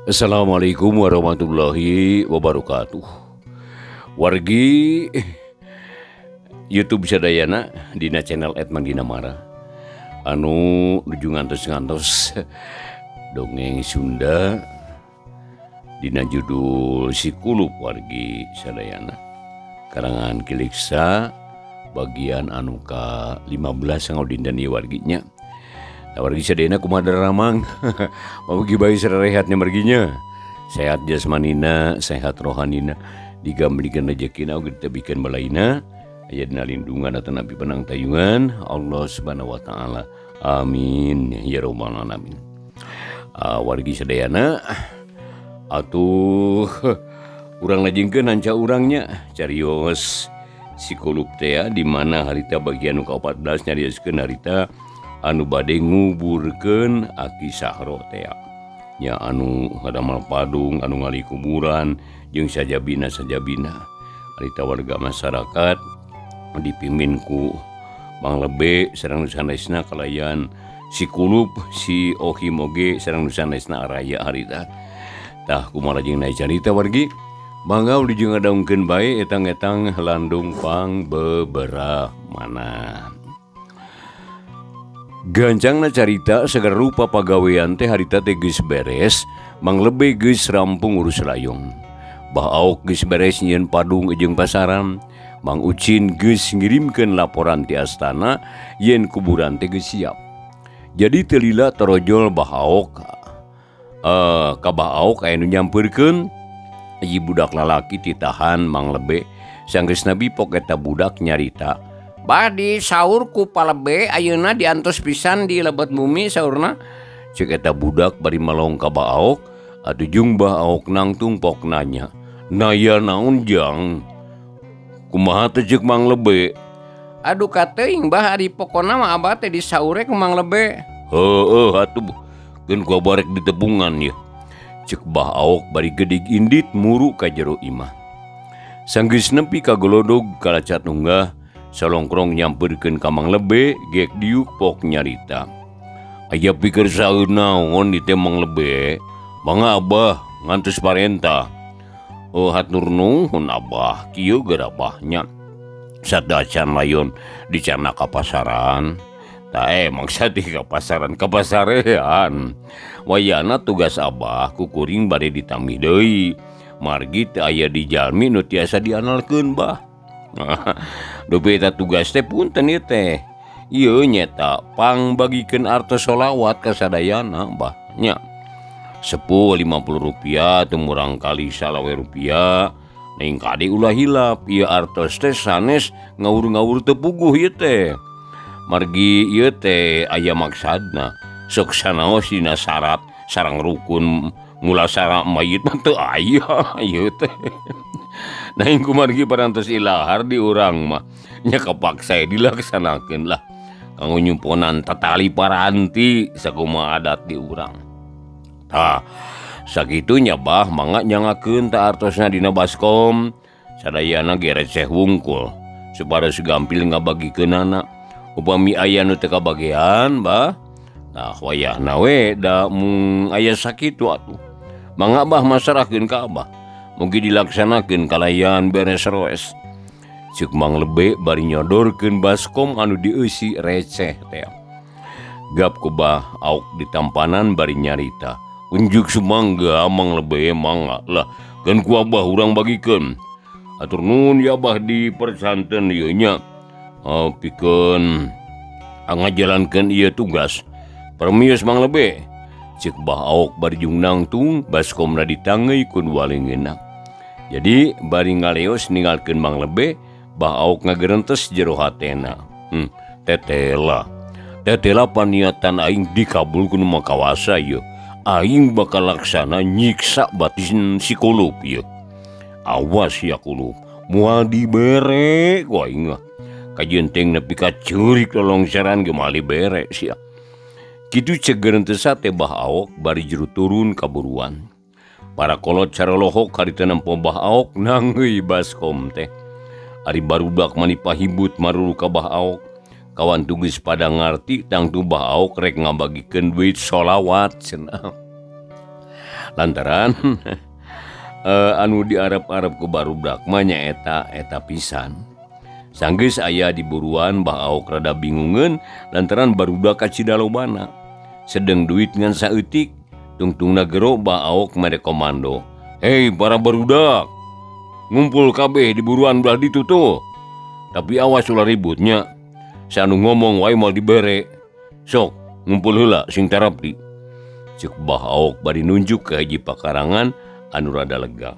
Assalamualaikum warahmatullahi wabarakatuh. Wargi YouTube sadayana dina channel Edman Dinamara anu nuju ngantos-ngantos dongeng Sunda dina judul Si Kulup wargi sadayana karangan Kiliksa bagian anu ka 15 sangau dinten ieu warginya. Wargi sadayana kumaha daramang mugi bae sarehatnya marginya sehat jasmanina sehat rohanina digamblikeun rejekina oge ditebikeun balaina aya dina lindungan atanapi penang tayungan Allah Subhanahu wa taala amin ya rabbal alamin. Wargi sadayana atuh urang lajengkeun hanca urangnya carios Si Kulup teh di mana harita bagian nu ka-14 nyarioskeun harita anu bade nguburkeun Aki Sahro teh nya anu ngadamel padung anu ngali kuburan jeung sajabina sajabina harita warga masyarakat dipimpin ku Mang Lebe sareng nu sanesna kalayan Si Kulup si Ohim oge sareng nu sanesna araya harita. Tah kumaha jeung naik carita wargi mangga dijung ngadongkeun bae etang-etang landung pang beberapa mana. Gancangna carita segar rupa pagawean teh harita teh geus beres, Mang Lebe geus rampung urus layung. Bah Aok geus beres nyieun padung jeung pasaran, Mang Ucin geus ngirimkeun laporan ti astana yen kuburan teh geus siap. Jadi teu lila torojol Bah Aok ka Bah Aok aya nu nyampeurkeun hiji budak lalaki titahan Mang Lebe. Sanggeus nabi pok eta budak nyarita, "Badi saur ku Palebe ayeuna diantos pisan di lebet bumi saurna." Cek eta budak bari melong ka Bah Aok, atuh jeung Bah Aok nangtung pok nanya, "Naya naon jang? Kumaha teh ceuk Mang Lebe?" "Aduh kateuing bah ari pokona mah abah teh disaure ku Mang Lebe." "Heueuh atuh keun ku abah rek ditebungan yeuh." Cek Bah Aok bari gedig indit muru ka jero imah. Sanggeus nepi ka golodog kalacat unggah salongkrong nyampeurkeun ka Mang Lebe gek diuk pok nyarita. "Aya pikir saeun naon di teh Mang Lebe? Mangga abah ngantos parentah." "Oh hatur nuhun abah, kieu gerabahnya. Sadacan layon dicana ka pasaran." "Tah mangsa di ka pasaran ka pasarean. Wayana tugas abah kukuring bade ditambih deui. Margi teu aya di jalmi nu tiasa diandalkeun bah." Dupi eta tugas teh punten ieu teh. Ieu nyeta pangbagikeun artos sholawat ka sadayana bah nya. Sepuh 50 rupiah teu murang kali salawe rupiah. Ning kade ulah hilap ieu artos teh sanes ngawur-ngawur teu puguh ieu teh. Margi ieu teh aya maksadna. Sok sanaos dina syarat sareng rukun mulasara mayit mah teu aya ieu teh. Nah kumargi parantos ilahar di urang mah nya kapaksa dilaksanakeun lah kanggo nyumponan tatali paranti sakumaha adat di urang. Tah sagitunya bah mangga nyangakeun ta artosna dina baskom sadayana ge receh wungkul supados gampil ngabagikeunana. Upami aya nu teu kabagean bah nah wayahna we da mung aya sakitu atuh. Mangga bah masarahkeun ka abah. Mugi dilaksanakeun kalayan beres roes. Ceuk Mang Lebe bari nyodorkeun baskom anu dieusi receh teh. Gap ku Bah Aok ditampanan bari nyarita. "Unjuk sumangga Mang Lebe mangga lah keun ku abah urang bagikeun." "Atur nuhun ya abah dipersanten ieu nya. Pikeun ngajalankeun ieu tugas. Permios Mang Lebe." Ceuk Bah Aok bari jung nangtung baskomna ditangei ku nu walengeunna. Jadi bari ngaleos ninggalkeun Mang Lebe, Bah Aok ngagerentes jero hatena. Tetela. Tetela paniatan aing dikabul ku nu Maha Kawasa ieu. Aing bakal laksana nyiksa batin si Kulup ieu. Awas ya Kulup, moal dibere ku aing mah. Kajenteng nepi ka ceurik lolongseran ge moal dibere sia. Kitu ceuk gerentesa teh Bah Aok bari jero turun kaburuan. Para kolot carolohok harita nempo Bah Aok nangeuy baskom teh. Ari barudak mani pahibut maruru ka Bah Aok. Kawan tugas pada ngarti tangtu Bah Aok rek ngabagikeun duit sholawat cenah. Lantaran anu diarep-arep ku barudak mah nyaeta eta pisan. Sanggeus aya di buruan Bah Aok rada bingungeun lantaran barudak kacida lobana. Sedeng duit ngan saeutik, tungtungna gero Bah Aok mere komando. Hei para barudak, ngumpul kabeh di buruan belah ditu tuh. Tapi awas ulah ributnya. Sanu ngomong wae moal dibere. Sok ngumpul heula sing tarapti. Ceuk Bah Aok bari nunjuk ka hiji pakarangan anu rada lega.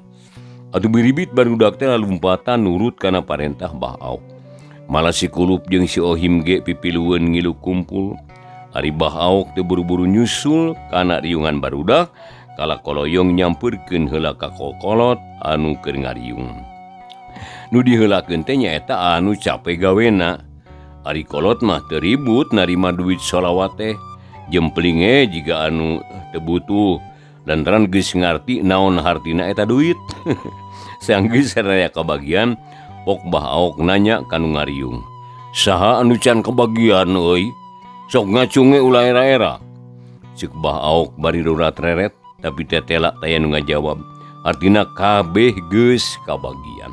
Atuh biribit barudak teh lalumpatan nurut kana parentah Bah Aok. Malah si Kulup jeung si Ohim ge pipilueun ngilu kumpul. Ari Bah Aok teu buru-buru nyusul kana riungan barudak, kala koloyong nyampeurkeun heula ka kokolot anu keur ngariung. Nu diheulakeun teh nyaeta anu cape gawena. Ari kolot mah teu ribut narima duit sholawat teh. Jemplinge jiga anu teu butuh lantaran geus ngarti naon hartina eta duit. Sanggeus saraya kabagian, pok Bah Aok nanya ka nu ngariung. Saha anu can kabagian euy? Sok ngacunge ulah era-era. Ceuk Bah Aok bari rurat reret, tapi tetela taya nu ngajawab. Artina kabeh geus kabagian.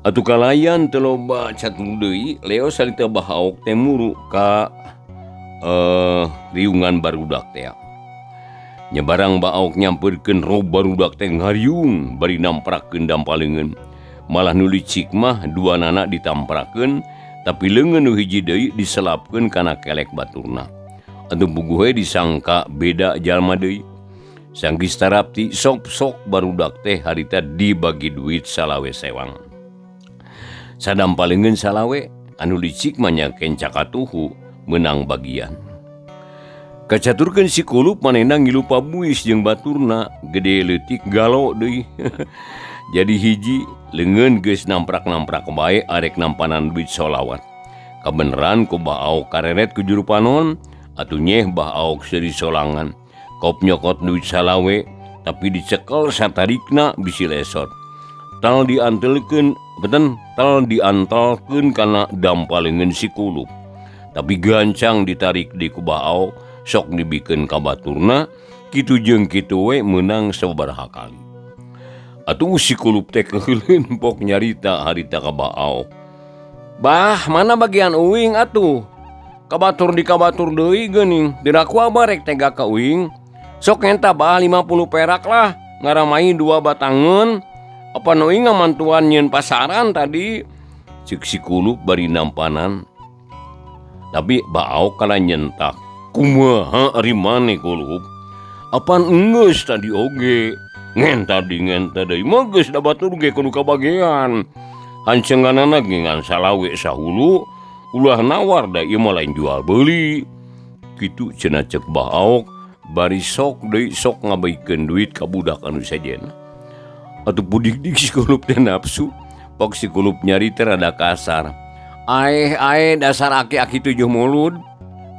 Atuh kalayan teu loba catur deui, leo salita Bah Aok teh muru ka riungan barudak teh. Nyebarang Bah Aok nyampeurkeun rob barudak teh ngariung bari namprakeun dampaleungeun. Malah nu licik mah dua nana ditamprakeun, tapi leungeun nu hiji deui diselapkeun kana kelek baturna. Atuh puguh we disangka beda jalma deui. Sanggeus tarapti sok-sok barudak teh harita dibagi duit salawe sewang. Sadampaleungeun salawe anu licik mah nya kenca katuhu meunang bagian. Kacaturkeun si Kulup manehna ngilu pabuis jeung baturna gede leutik galo deui. Jadi hiji leungeun geus namprak-namprak bae arek nampanan duit sholawat. Kabeneran ku Bah Aok kareret ku juru panon, atuh nyeh Bah Aok seuri solangan. Kop nyokot duit salawe tapi dicekel satarikna bisi lesot. Tal diantelkeun, beten tal diantalkeun kana dampaleungeun si Kulup. Tapi gancang ditarik di ku Bah Aok, sok dibikeun ka baturna, kitu jeung kitu we meunang sababaraha kali. Atuh si Kulup teh keuheuleun pok nyarita harita ka Bah Aok. Bah, mana bagian uing atuh? Kabatur di kabatur deui geuning. Diraku abarek tega ka uing. Sok ngenta bah 50 perak lah, ngaramai 2 batangeun. Apa nu uing ngamantuan nyieun pasaran tadi? Ceuk si Kulup bari nampanan. Tapi Bah Aok kana nyentak. Kumaha ari maneh Kulup? Apan enggeus tadi oge? Ngenta di ngenta deui mah geus da batur ge kudu kabagean. Hancenganana ge ngan salawe sahulu, ulah nawar da ieu mah lain jual beuli. Kitu cenah ceuk Bah Aok bari sok deui sok ngabaikeun duit ka budak anu sejen. Atuh pudik-dik si Kulup teh nafsu, pok si Kulup nyari teh rada kasar. Aeh aeh dasar aki-aki 7 mulud,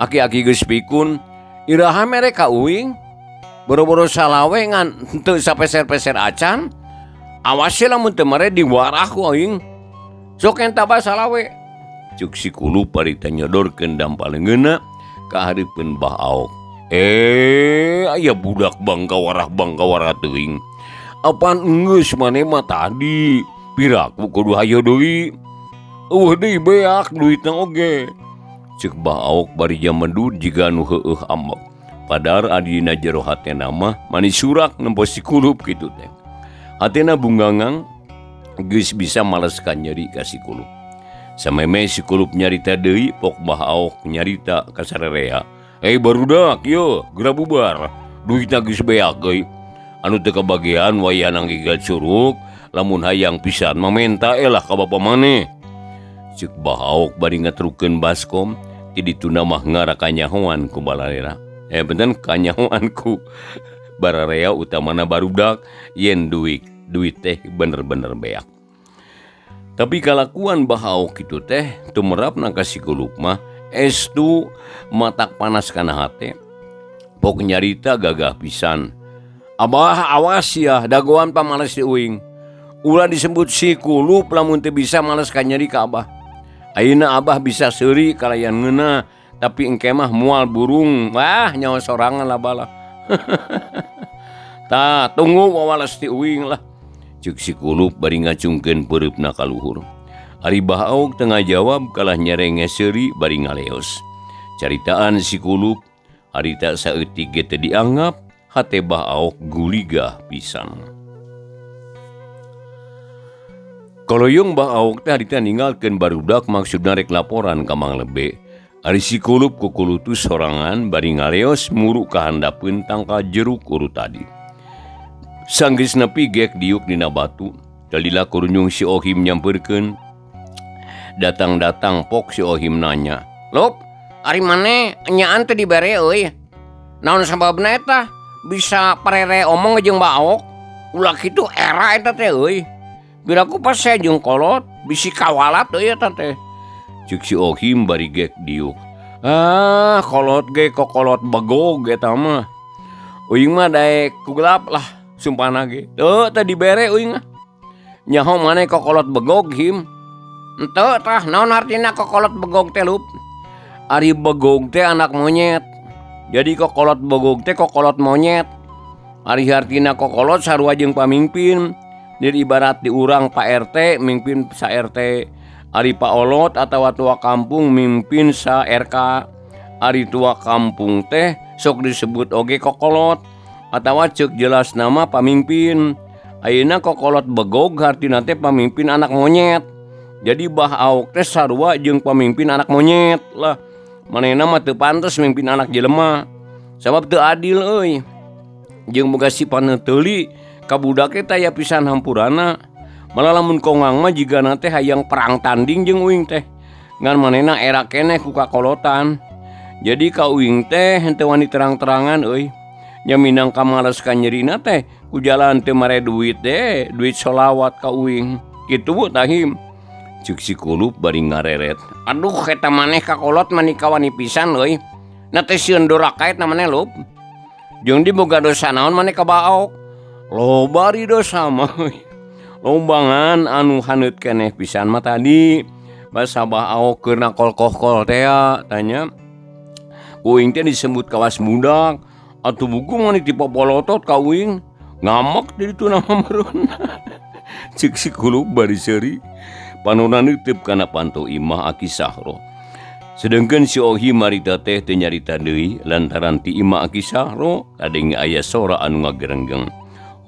aki-aki geus pikun, iraha mere ka uing. Boro-boro salawe ngan teu sapeser-peser acan. Awas ye lamun teu mere diwarah ku aing. Sok enta bae salawe. Ceuk si Kulup bari teh nyodorkeun dampaleungeunna ka hareupeun Bah Aok. Aya budak bangkawarah bangkawarah teuing. Apan enggeus maneh mah tadi? Piraku kudu hayo deui. Eueuh deui beak duitna oge. Ceuk Bah Aok bari jamedud jiga nu heueuh ambek. Padahal adina jero hatena mah manis surak nempo si Kulup kitu teh. Hatena bungangang geus bisa maleskan nyeri ka si Kulup. Sameme si Kulup nyarita deui pok Bah Aok nyarita ka sarerea. Hei barudak ieu geura bubar. Duitna geus beak euy. Anu teu kabagian wayahna ngigal curug, lamun hayang pisan mah menta elah ka bapa maneh. Ceuk Bah Aok bari ngatrukeun baskom, ti dituna mah ngara kanyahoan ku balalera. Benten kanyahoan ku bararea utamana barudak yen duit teh bener-bener beak. Tapi kalakuan Bah Aok kitu teh tumerapna ka si Kulup mah estu matak panas kana hate. Pok nyarita gagah pisan. Abah awas ya dagoan pamales di uing. Ulah disebut si Kulup lamun teu bisa males ka nyeri ka abah. Ayeuna abah bisa seuri kalayan ngeunah, tapi engke mah moal burung. Wah nyawa sorangan lah balah. Tah tunggu wawales ti uing lah. Ceuk si Kulup bari ngacungkeun peureupna ka luhur. Ari Bah Aok teu ngajawab kalah nyerenge seuri bari ngaleos. Caritaan si Kulup harita saeutik ge teu dianggap, hate Bah Aok guligah pisan. Kaloyong Bah Aok teh harita ninggalkeun barudak maksudna rek laporan ka Mang Lebe. Ari si Kulup kukulutus sorangan bari ngaleos muru ka handapeun tangkal jeruk urut tadi. Sanggeus nepi gek diuk dina batu, talila kurunyung si Ohim nyampeurkeun. Datang-datang pok si Ohim nanya, "Lup, ari maneh nyaan teu dibere euy? Naon sababna eta bisa parere omong jeung Bah Aok? Ulah kitu era eta teh euy. Piraku pas saya jeung kolot bisi kawalat euy eta teh." Ceuk si Ohim bari gek diuk. Ah, kolot ge kokolot begog eta mah. Uing mah daek kugelap lah sumpahna ge. Teu teh dibere uing mah. Nyaho maneh kokolot begog him. Henteu tah naon artina kokolot begog teh Lup? Ari begog teh anak monyet. Jadi kokolot begog teh kokolot monyet. Ari hartina kokolot sarua jeung pamimpin. Jadi ibarat di urang Pak RT mimpin sa RT. Ari Pak Olot atawa tua kampung mimpin sa RK. Ari tua kampung teh sok disebut oge kokolot atawa ceuk jelas nama pamimpin. Ayeuna kokolot begog hartina teh pamimpin anak monyet. Jadi Bah Aok teh sarua jeung pamimpin anak monyet lah. Manehna mah teu pantes mimpin anak jelema. Sabab teu adil euy. Jeung boga sifat teuli ka budak teh taya pisan hampurana. Malah lamun kongang mah jigana teh hayang perang tanding jeung uing teh. Ngan manehna era keneh ku kakolotan. Jadi ka uing teh henteu wani terang-terangan euy. Nya minangka males ka nyerina teh ku jalan teu mare duit deh, duit sholawat ka uing. Kitu bu tahim. Ceuk si Kulup bari ngareret. Aduh eta maneh kakolot mani kawani pisan euy. Na teh sieun doraka eta maneh Lup. Jeung di boga dosa naon maneh ka Bah Aok? Loba ari dosa mah euy. Lombangan anu haneut keneh pisan mah tadi. Basa Bah Aok keur nakolkohkol tea tanya. Ku uing teh disebut kawas budak. Atuh buku mah dipopolotot ka uing. Ngamek di ditu nama meureun. Ceuk si Kulup bari seuri. Panona neuteub kana panto imah Aki Sahro. Sedengkeun si Ohim harita teh teu nyarita deui lantaran ti imah Aki Sahro kadenge aya sora anu ngagerenggeng.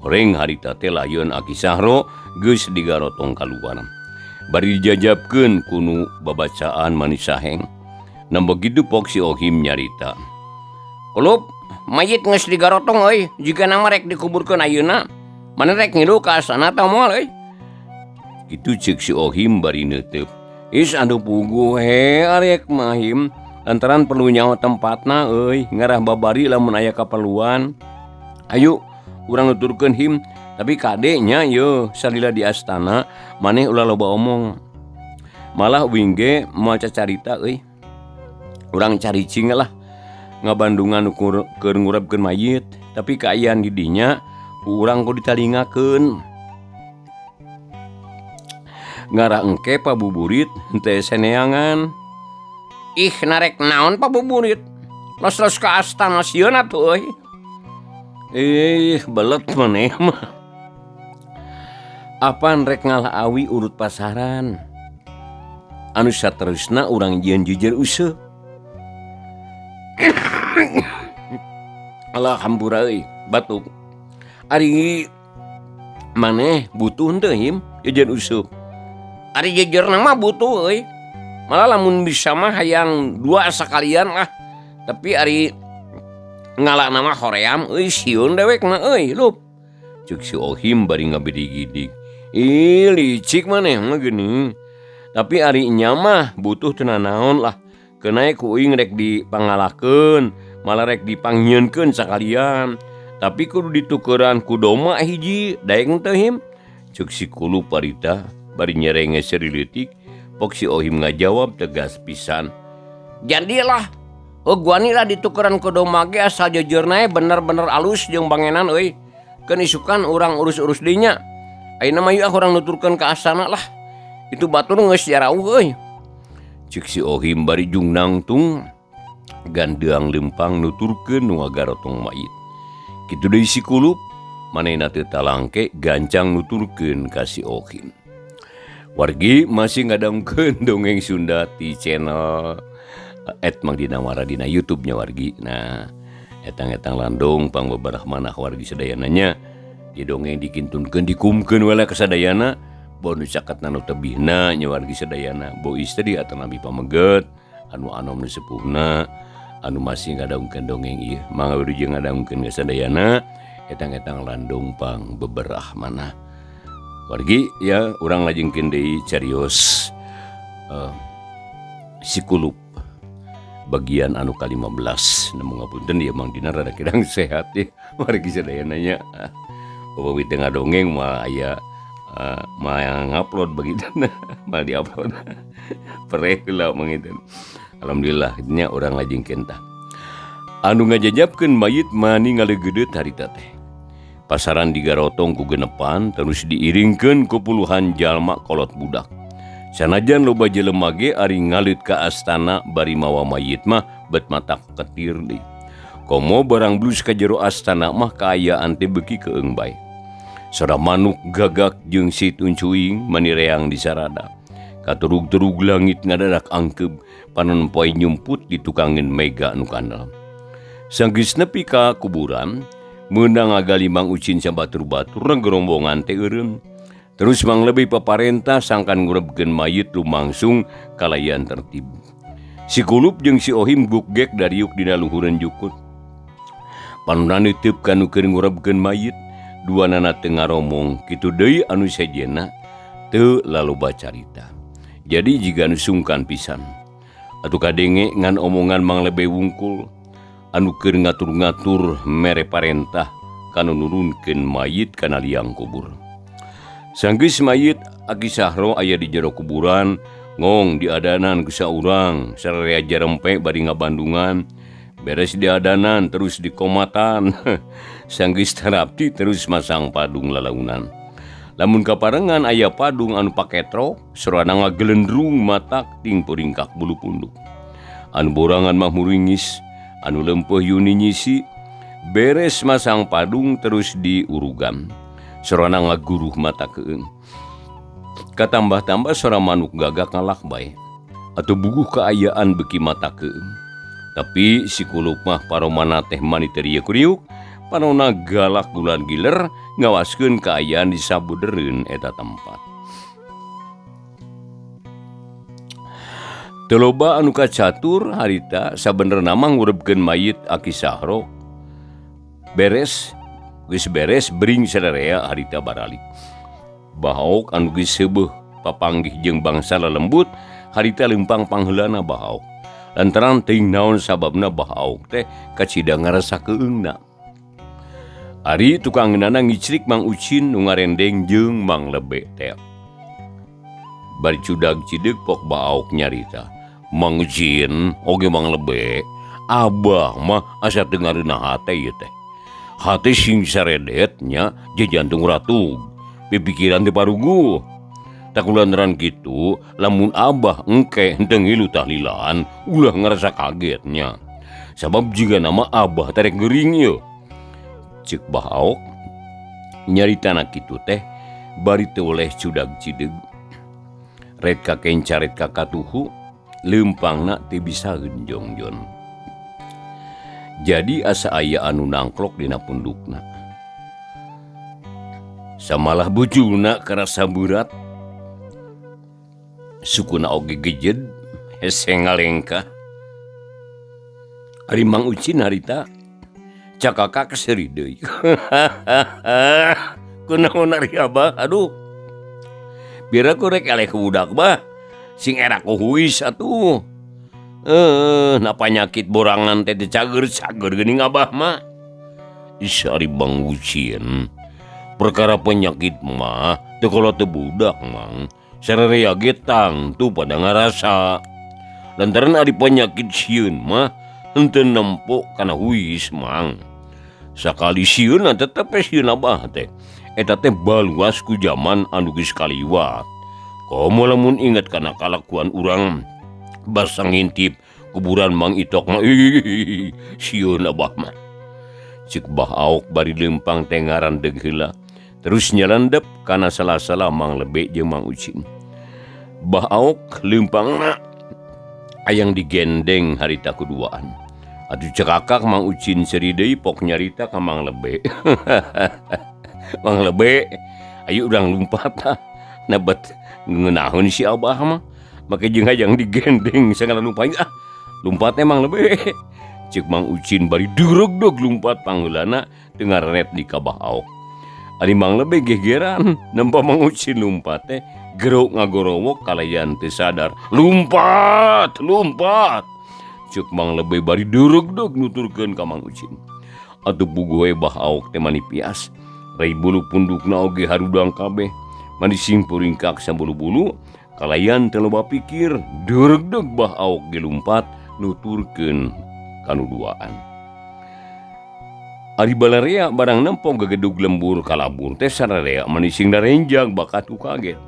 Horeng harita teh layon Aki Sahro geus digarotong kaluar. Bari dijajabkeun kunu babacaan manisaheng. Nah begitu pok si Ohim nyarita. Kulup, mayit geus digarotong euy, jigana mah rek dikuburkeun ayeuna. Maneh rek ngilu ka astana tah moal euy. Kitu ceuk si Ohim bari neuteub. Is anu puguh he arek mah him, lantaran perlu nyaho tempatna euy, ngarah babari lamun aya kaperluan. Ayo urang nuturkeun him, tapi kade nya yeuh salila di astana maneh ulah loba omong. Malah uing ge moal cacarita euy. Urang caricing lah ngabandungan ukur keur ngurebkeun mayit, tapi kaayaan di dinya ku urang kudu ditalingakeun. Ngarah engke pabuburit henteu seneangan. Ih narek naon pabuburit? Los-los ka astana sieun atuh euy. Ih belet maneh mah. Apan rek ngalah awi urut pasaran. Anu saterusna urang jieun jujur useuh. Alah hampura euy batuk. Ari maneh butuh henteu him jajan useup? Ari jejerna mah butuh euy. Malah lamun bisa mah hayang dua sakalian lah. Tapi ari ngalana mah hoream euy sieun dewek mah euy Lup. Ceuk si Ohim bari ngabidi-gidig. Ih licik maneh mah geuning. Tapi ari nya mah butuh teu nanaon lah. Keun ku uing rek dipangalakeun, malah rek dipangnyieunkeun sakalian. Tapi kudu ditukeran ku doma hiji, daek teu him? Ceuk si Kulup harita bari nyerenge seuri leutik, pok si Ohim ngajawab tegas pisan. Jadilah, guani lah ditukeran ku doma ge asal jejeurna bener-bener alus jeung bangenan euy. Keun isukan urang urus-urus deui nya. Ayeuna mah yeuh urang nuturkeun ka astana lah. Itu batur geus jarauh euy. Ceuk si Ohim bari jung nangtung gandeang leumpang nuturkeun nu ngagarotong mayit. Kitu deui si Kulup manehna teu talangke gancang nuturkeun ka si Ohim. Wargi masih ngadangkeun dongeng Sunda ti channel @mangdinawara dina YouTube nya wargi. Nah, etang-etang landong pangbeberah manah wargi sadayana nya. Di dongeng dikintunkeun dikumkeun we lah kasadayana. Bo nu caketna nu tebihna nya wargi sadayana. Bo istri atanapi pameget anu anom nu sepuhna anu masih ngadangkeun dongeng ieu. Mangga wilujeng ngadangkeun kasadayana etang-etang landong pangbeberah manah. Wargi ya urang lajengkeun deui carios si Kulup bagian anu ka-15. Namun ngapunten ieu Mang Dina rada kirang sehat ya wargi sadayana nya. Upami teu ngadongeng mah aya mah ngupload begitu mah diupload. Pereh heula mah gitu. Alhamdulillah nya urang lajengkeun tah. Anu ngajajabkeun mayit mani ngalegeudeut harita teh. Pasaran digarotong ku genepan terus diiringkeun ku puluhan jalma kolot budak. Sanajan loba jelema ge ari ngalit ka astana bari mawa mayit mah bet mata ketir deui. Komo barang blus ka jero astana mah kaayaan teh beuki keung bae. Sora manuk gagak jeung si tuncuing manireang di sarada. Katurug-turug langit ngadadak angkeub panon poe nyumput di tukangeun mega nu kandel. Sanggeus nepi ka kuburan meunang ngagali Mang Ucin sabatur-batur gerombongan teh eureun. Terus Mang Lebih paparentah sangkan ngurebkeun mayit lumangsung kalayan tertib. Si Kulup jeung si Ohim guggek dariuk dina luhureun jukut. Panuna neuteub ka nu keur ngurebkeun mayit, duanana teu ngaromong kitu deui anu sejenna teu laloba carita. Jadi jiga nu sungkan pisan. Atuh kadenge ngan omongan Mang Lebe wungkul anu keur ngatur-ngatur mere parentah kanu nurunkeun mayit kana liang kubur. Sanggeus mayit Aki Sahro aya di jero kuburan, ngong diadanan ku saurang, sararea jarempe bari ngabandungan, beres diadanan terus dikomatan. Sanggeus tarapti terus masang padung lalaunan. Lamun kaparengan aya padung anu paketrok, sorana ngagelendrung matak ting puringkak bulu punduk. Anu borangan mah muringis, anu lempeuh yuni nyisi, beres masang padung terus diurugan. Sorana ngaguruh mata keung. Katambah-tambah sora manuk gagak ngalak bae. Atuh buguh kaayaan beuki mata keung. Tapi si Kulup mah paromana teh mani teu riuk-riuk, panona galak gulan giler ngawaskeun kaayaan di sabudereun eta tempat. Teu loba anu kacatur harita sabenerna mah ngurebkeun mayit Aki Sahro. Beres geus beres bering sararea harita baralik. Bahaok anu geus seubeuh papanggih jeung bangsa lelembut harita leumpang pangheulana Bahaok. Lantaran teuing naon sababna Bahaok teh kacida ngarasa keungna. Ari tukang ngeunana ngicrik Mang Ucin nu ngarendeng jeung Mang Lebe teh. Bari cudag cideuk pok Bahaok nyarita. Mang Ucin oge Mang Lebe, abah mah asa teu ngareunah hate ieu teh. Hate sing saredet nya je jantung ratug, pipikiran teh paruguh. Takulantaran kitu, lamun abah engke henteu ngilu tahlilan, ulah ngarasa kaget nya. Sabab jiga nama abah terek gering ieu. Ceuk Bahaok nyaritana kitu teh bari teu oleh cudag cideug. Red ka kenca red ka katuhu, leumpangna teu bisa jongjon. Jadi asa aya anu nangklok dina pundukna. Samalah bujulna karasa berat. Sukuna oge gejed, hese ngalengkah. Ari Mang Ucin harita cakakak seuri deui. Kunaon ari abah? Aduh. Bira ku rek eleh budak bah. Sing era ku huis atuh. Na panyakit borangan teh teu cager-cager geuning abah mah. Ih, ari Mang Ucin. Perkara penyakit mah teu kolot teu budak mang. Sararea ge tangtu pada ngarasa. Lantaran ari penyakit sieun mah henteu nempo kana huis mang. Sakali sieunna tetep we sieun abah teh. Eta teh baluas ku jaman anu geus kaliwat. Komo lamun inget kana kalakuan urang basa ngintip kuburan Mang Itok mah, ih, sieun abah mah. Cek Bah Aok bari leumpang teh ngarandeg heula terus nyelendep kana sala-sala Mang Lebe jeung Mang Ucin. Bah Aok leumpangna hayang digendeng harita kuduaan. Atuh cekakak Mang Ucin seuri deui pok nyarita ka Mang Lebe. Mang Lebe, ayo urang lumpat ah. Nebet ngeunaheun si Abah mah. Make jeung hayang digendeng sagala lumpat ah. Lumpat teh Mang Lebe. Ceuk Mang Ucin bari deregdeg lumpat pangheulana teu ngarenet di ka Bah Aok. Ari Mang Lebe gegeran nempo Mang Ucin lumpat teh gero ngagorowok kalayan teu sadar. Lumpat, lumpat. Ceuk Mang Lebe bari deregdeg nuturkeun ka Mang Ucin. Atuh puguh we Bah Aok teh manipias. Rai bulu pundukna oge harudang kabeh. Mani sing puringkak sabulu-bulu kalayan teu loba pikir deregdeg Bah Aok ge lumpat nuturkeun kanu duaan. Ari balarea barang nempo gegedug lembur kalabur teh sararea mani sing darenjang bakat ku kaget.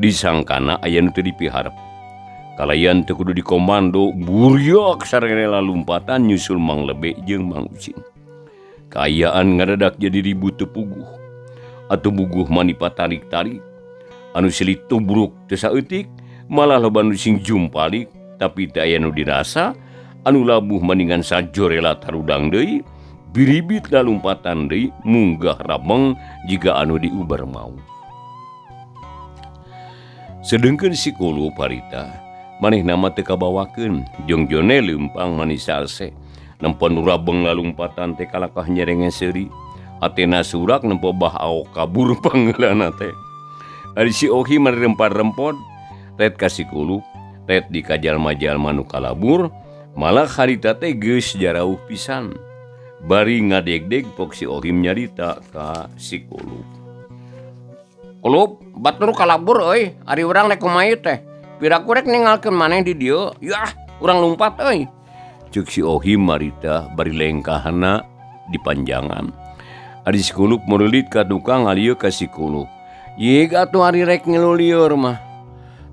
Disangkana aya nu teu dipiharep. Kalayan teu kudu dikomando buryak sararea lumpatan nyusul Mang Lebe jeung Mang Ucin. Kaayaan ngadadak jadi ribut teu puguh. Atuh buguh mani patarik-tarik. Anu silit tubruk teu saeutik, malah loba nu sing jumpalik tapi teu aya nu dirasa. Anu labuh maningan sajorela tarudang deui, biribit lalumpatan deui munggah rabeng jiga anu diuber mau. Sedengkeun si Kulup harita, manehna mah teu kabawakeun, jongjone leumpang manis salse. Nempo nu rabeng lalumpatan teh kalakah nyerenge seuri. Hatena surak nempo Bah Aok kabur pangheulana teh. Ari si Ohi mah rempar-rempod, ret ka si Kulup, ret di ka jalma-jalma nu kalabur, malah harita teh geus jarauh pisan. Bari ngadegdeg pok si Ohim nyarita ka si Kulup. Kulup, batur kalabur euy, ari urang rek kumaha teh? Piraku rek ninggalkeun maneh di dieu? Yah, urang lumpat euy. Ceuk si Ohim marita bari lengkahna dipanjangan. Ari si Kulup meurelit ka tukang ngalieu ka si Kulup. Yeg atuh ari rek ngilu lieur mah.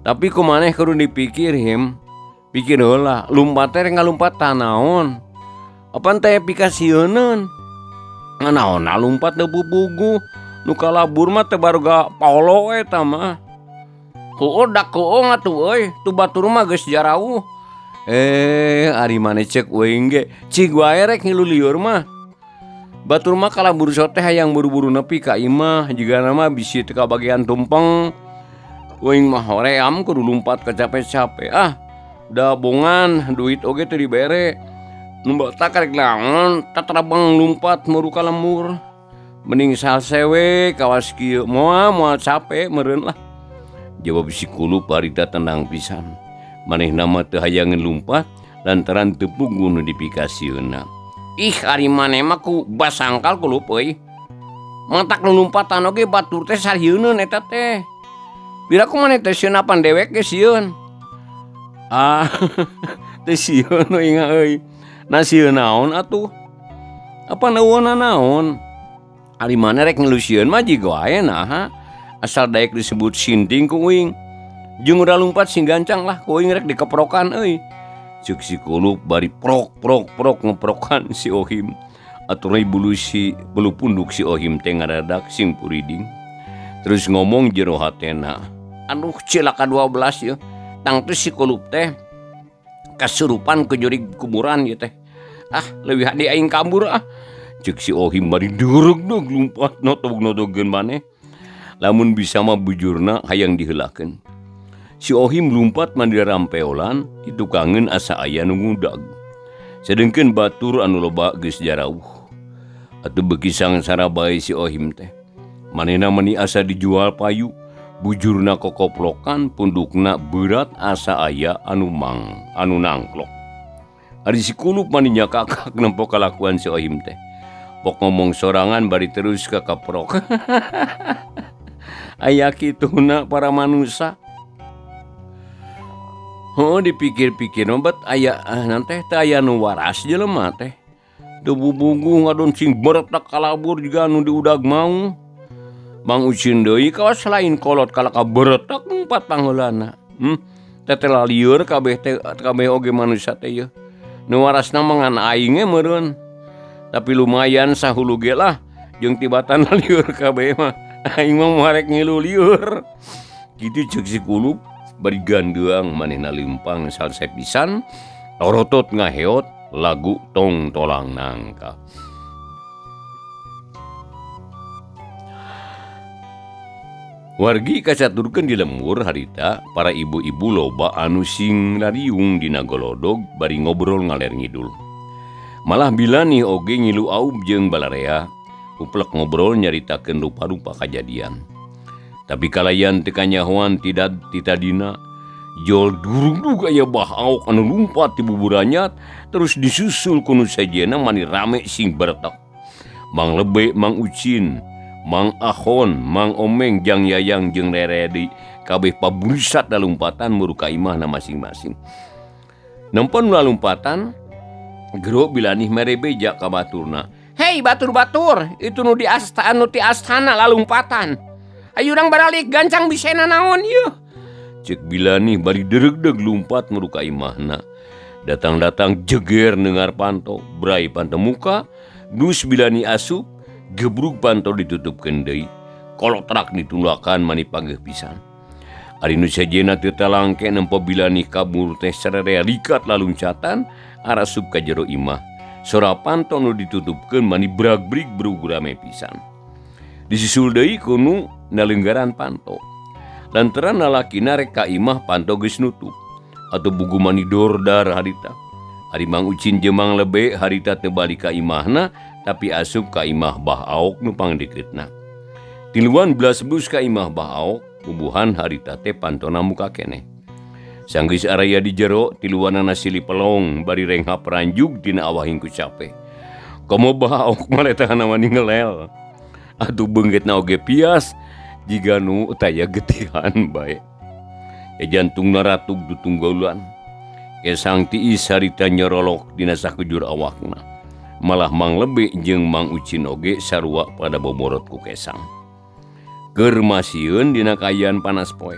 Tapi ku maneh kudu dipikir him. Pikir heula, lumpat teh rek ngalumpat tanaon. Apan teh pikasieuneun. Nganaonna lumpat teu pupuguh. Nu kalabur mah teh baruga paolo eta mah. Heueuh dak heueuh atuh euy, tu batur mah geus jarauh. Ari maneh ceuk uing ge, cig wae rek ngilu lieur mah. Batur mah kalabur sote hayang buru-buru nepi ka imah, jigana mah bisi teu kabagian tumpeng. Uing mah hoream kudu lumpat kacape-cape. Ah, da bongan duit oge teu dibere. Nu batak rek naon, tatrabang lumpat muru ka lembur. Mending salse we kawas kieu, moal moal cape meureun lah. Jawab si Kulup harita tenang pisan. Manehna mah teu hayangeun lumpat lantaran teu puguh nu dipikasieunna. Ih, ari maneh mah ku basangkal Kulup euy. Matak nu lumpatan oge batur teh sarieuneuh eta teh. Piraku maneh teh sieun apan dewek ge sieun. Ah, teh sieun we inga euy. Na sieun naon atuh? Apa eueuna naon? Ari maneh rek ngeluh sieun mah jiga wae naha. Asal daek disebut sinting ku uing. Jeung udah lumpat sing gancang lah ku uing rek dikeprokan euy. Ceuk si Kulup bari prok prok prok ngeprokan si Ohim. Atuh bulu si bulu punduk si Ohim teh ngadadak sing puriding. Terus ngomong jero hatena, aduh cilaka 12 yeuh. Tangtu si Kulup teh kasurupan ke jurig kuburan ieu teh. Ah, leuwih hade aing kabur ah. Ceuk si Ohim bari deregdeg lumpat notog-notogeun maneh. Lamun bisa mah bujurna hayang diheulakeun. Si Ohim lumpat mandi rampeolan ditukangeun asa aya nu ngudag. Sedengkeun batur anu loba geus jarauh. Atuh beuki sangsara bae si Ohim teh. Manehna meni asa dijual payu, bujurna kokoplokan, pundukna berat asa aya anu mang anu nangklok. Ari si Kulup mani nyakakak nempo kalakuan si Ohim teh. Pok ngomong sorangan bari terus ka kaprok. Aya kituna para manusia. Heuh dipikir-pikir mah bet aya nanti teh aya nu waras jelema teh. Teu bubuguh ngadon sing beretak kalabur jiga anu diudag mau. Mang Ucin deui kawas lain kolot kalaka beretak empat pangheulana. Tetela lieur kabeh teh kabeh oge manusia teh yeuh. Nu warasna mah ngan aing ge meureun. Tapi lumayan sahulu ge lah jeung tibatan lieur kabeh mah. Aing mah moal rek ngilu lieur. Kitu ceuk si Kulup bari gandeang manehna leumpang salse pisan torotot ngaheot lagu Tong Tolang Nangka. Wargi kacaturkeun di lembur harita para ibu-ibu loba anu sing lariung dina golodog bari ngobrol ngaler ngidul. Malah Bilani oge ngilu aub jeung balarea uplek ngobrol nyaritakeun rupa-rupa kajadian. Tapi kalayan teu kanyahoan tidak titadina jol durugdug aya Bah Aok anu lumpat ti buburanyat terus disusul ku nu sejenna mani rame sing beretek. Mang Lebe, Mang Ucin, Mang Ahon, Mang Omeng, Jang Yayang jeung Reredi kabeh paburisat lalumpatan muru ka imahna masing-masing. Nempon lalumpatan gero Bilanih mere beja ka baturna. Hei batur-batur, itu nu di asta nu ti astana lalumpatan. Ayo urang baralik gancang bisena naon ieu. Ceuk Bilanih bari deregdeg lumpat muru ka imahna. Datang-datang jeger dengar panto, brai panto muka, dus Bilani asup, gebrug panto ditutupkeun deui. Kolotrak ditulakan mani pageuh pisan. Ari nu sejenna teu talangke nempo Bilani kabur teh sarerea likat laluncatan arasup ka jero imah. Sora panto nu ditutupkeun mani brag-brig brug rame pisan. Disusul deui ku nu nalenggaran panto. Lantaran lalakina rek ka imah panto geus nutup. Atuh bugu mani dordar harita. Ari Mang Ucin jeung Mang Lebe harita teu balik ka imahna tapi asup ka imah Bah Aok nu pangdekeutna. Tiluan belas bus ka imah Bah Aok, bubuhan harita teh pantona muka keneh. Sanggeus araya di jero, tiluanana silih pelong bari renghap ranjug tina awahing ku cape. Komo Bah Aok mah letahna mani ngelel. Atuh beunggeutna oge pias jiga nu taya getihan bae. Jantungna ratug tutunggalan. Kesang tiis harita nyorolok dina sakujur awakna. Malah Mang Lebe jeung Mang Ucin oge sarua pada boborot ku kesang. Keur masieun dina kaayaan panas poe.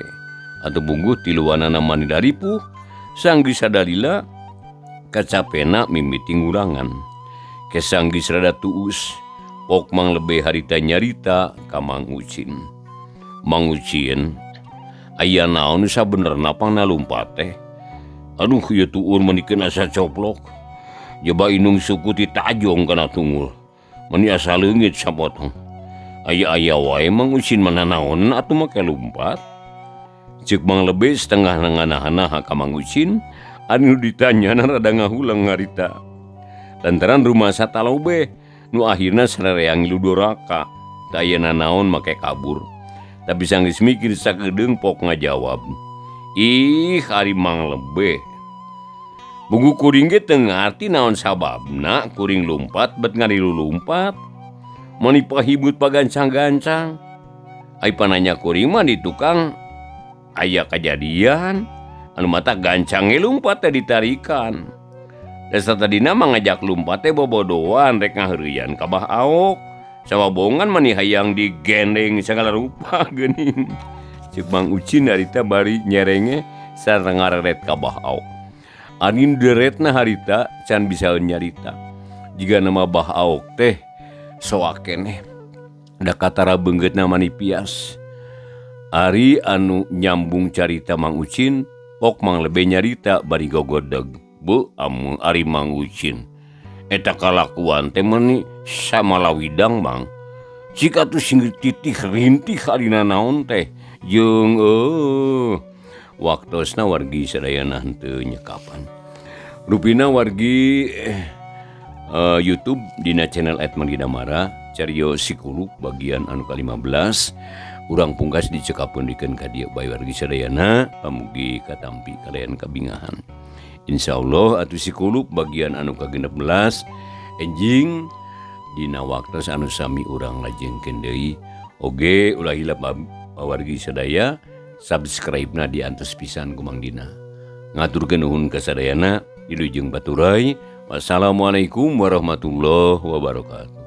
Atuh bungguh tiluanana mani daripuh, sanggeus sadalila kacapena mimiti ngurangan. Kesang geus rada tuus, pok Mang Lebe harita nyarita ka Mang Ucin. Mang Ucin, aya naon sabenerna pangna lumpat teh? Aduh, ieu tuur meni keun asa coplok. Jaba inung suku ti tajong kana tunggul. Meni asa leungit sapotong. Aya-aya wae Mang Ucin mana naon atuh make lumpat. Ceuk Mang Lebe setengah nganahan-naha ka Mang Ucin, anu ditanyana rada ngahulang ngarita. Lantaran rumasa talobe, nu akhirna sarerea ngilu doraka. Teu aya nanaon make kabur. Tapi sanggeus mikir sakedeung pok ngajawab. Ih, ari Mang Lebe. Buku kuring ge teu ngarti naon sababna kuring lumpat bet ngarilu lumpat. Mani pahibut pagancang-gancang. Ai pananya kuring mah di tukang aya kajadian. Anu mata gancange lumpat teh ditarikan. Dasa tadina mah ngajak lumpat teh bobodoan rek ngaheureuyan ka Bah Aok. Sawabongan mani hayang digendeng sagala rupa geuning. Ceuk Mang Ucin harita bari nyerenge sareng ngareret ka Bah Aok. Ari deretna harita can bisa nyarita. Jiga nama Bah Aok teh soak keneh. Da katara beunggeutna mani pias. Ari anu nyambung carita Mang Ucin, pok Mang Lebe nyarita bari gogodeg. Beuh amun ari Mang Ucin. Eta kalakuan teh meni samalawidang Mang. Jika tuh sing titih rintih arina naon teh jeung waktosna wargi sadayana henteu nyekapan. Rupina wargi YouTube dina channel @mangdinamara Cario Sikulup bagian anu ka-15 urang pungkas dicekapkeun dikeun ka dieu bae wargi sadayana pamugi katampi kalayan kabingahan. Insyaallah atuh Sikulup bagian anu ka-16 enjing dina waktos anu sami urang lajengkeun deui. Oge ulah hilap wargi sadaya subscribe-na diantos pisan ku Mang Dina. Ngaturkeun nuhun ka sadayana, wilujeng baturay. Wassalamualaikum warahmatullahi wabarakatuh.